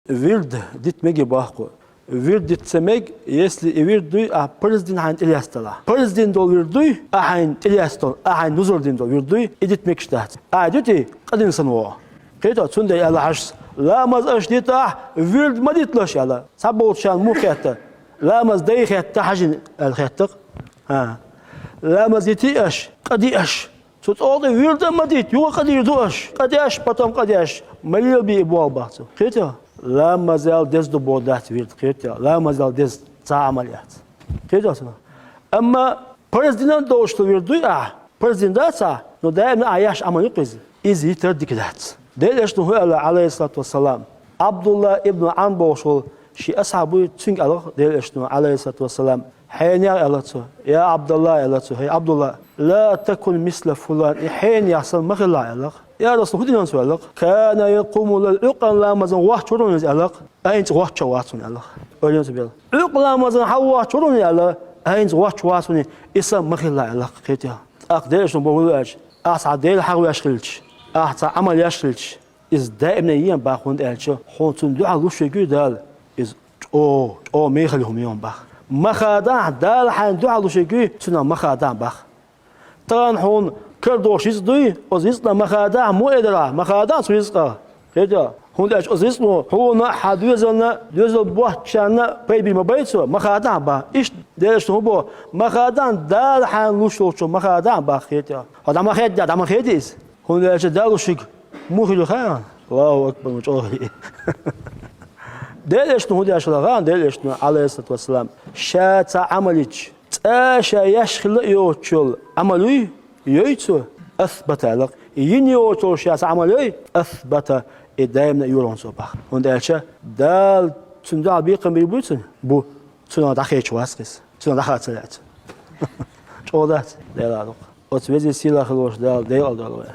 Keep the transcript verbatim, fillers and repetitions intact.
Вирд дита мега боху. Вирд дита ца мега, если и вирд дуй, а парз дина хьайна тӀелаьцна долу. Парз дина долу вирд дуй, а хьайна тӀелаьцна долу, а хьайна нузар дина долу вирд дуй, и дита мегаш дац. А дуьти, къа дина санна вогӀу. Кхетий, цундела аьлла хьажас: «Ламаз аша дитахь, вирд ма диталаш», аьлла. Цхьаболчарна муха хетта: «Ламаз дай хетта хьажийна», аьлла хетта-кх. А. Ламаз дитий аша, къа дий аша. Цу цӀогӀа тӀе вирд а ма дита, юха къа дийр ду аша. Къа деш, потом къа деш, ма лелабе и болх боху цо. Кхетий? Ламазал деза ду боху дац вирд, кхетий? Ламазал деза цхьа а Ӏамал яц. Кхетий цунах? Амма парз дина а долуш ду вирд дуй ахь? Парз дина дац ахь, но даимна ахь еш Ӏамал ю-кх иза. Иза йитар дика дац. Делан Элчано хӀун аьлла, Ӏалайхиссалату вассалам? Ӏабдулла ибн Ӏамр бохуш волу шен асхьаб вуй, цуьнга аьлла Делан Элчано, Ӏалайхиссалату вассалам: «Хьенех», аьлла цо. «Я Ӏабдалла», аьлла цо, «хӀей Ӏабдулла, ла такун мисла фулан, и хьенех санна ма хилахь», аьлла. «Я Расул, хӀун дина цо?» аьлла. «Кана якуму лайл», Ӏуьйкъана ламазан воцчу вуй иза, аьлла. ХӀинца воцчу вац хьуна, аьлла. Ойла ца бел. Ӏуьйкъа ламазан хьалавоцчу вуй, аьлла. ХӀинца воцчу вац хьуна, и санна ма хилахь, аьлла. Кхетий? ТӀаккха Делан Элчано боху хӀун ду аьлча: «Ахь цхьа Дела хьахавеш хилча, ахь цхьа Ӏамал еш хилча, иза даимна ен боху, хӀунда аьлча хьуна цунна дуьхьал луш верг вуй Дала, иза чӀогӀа, чӀогӀа мехала хӀума ю боху. Ма хадахь, Дала хьайна дуьхьал луш верг вуй, цунах ма хадахь боху. Тахана хьуна карадогӀуш рицкъ дуй, оцу рицкъанах ма хадахь, муха эр дара ахь, ма хадахь цу рицкъах». Кхетий? ХӀунда аьлча оцу рицкъано хьуна а, хьан доьзална а, доьзал боцчарна а пайда бийр ма бу цо, ма хадахь боху. Иштта Делан Элчано хӀун боху: «Ма хадахь, Дала хьайна луш йолчух ма хадахь боху», кхетий. Хьо дӀа ма хедда, дӀа ма хедий иза. ХӀунда аьлча Далла шуьга муха хир ю хаьий? Аллаху акбар, ма чӀогӀа хир. Делан Элчано хӀун деш хилла хаьий, Делан Элчано, Ӏалайхиссалату вассалам? Ша цхьа Ӏамал йича, цкъа ша еш хилла а йоцуш йолу Ӏамал юй, йой цо, асбата, аьлла. Йина йоцуш ша цхьа Ӏамал йой, асбата, и даимна а йора хьуна цо боху. ХӀунда аьлча Дала цунна дуьхьал бекхам бийр буй цунна? Бу. Цунах дӀахедаш вац иза. Цунах дӀахаца ца лаьа цо. ЧӀогӀа дац, Дела дукха. Оцу везачу сийлахь хила волчу Дала декъал дойла вай.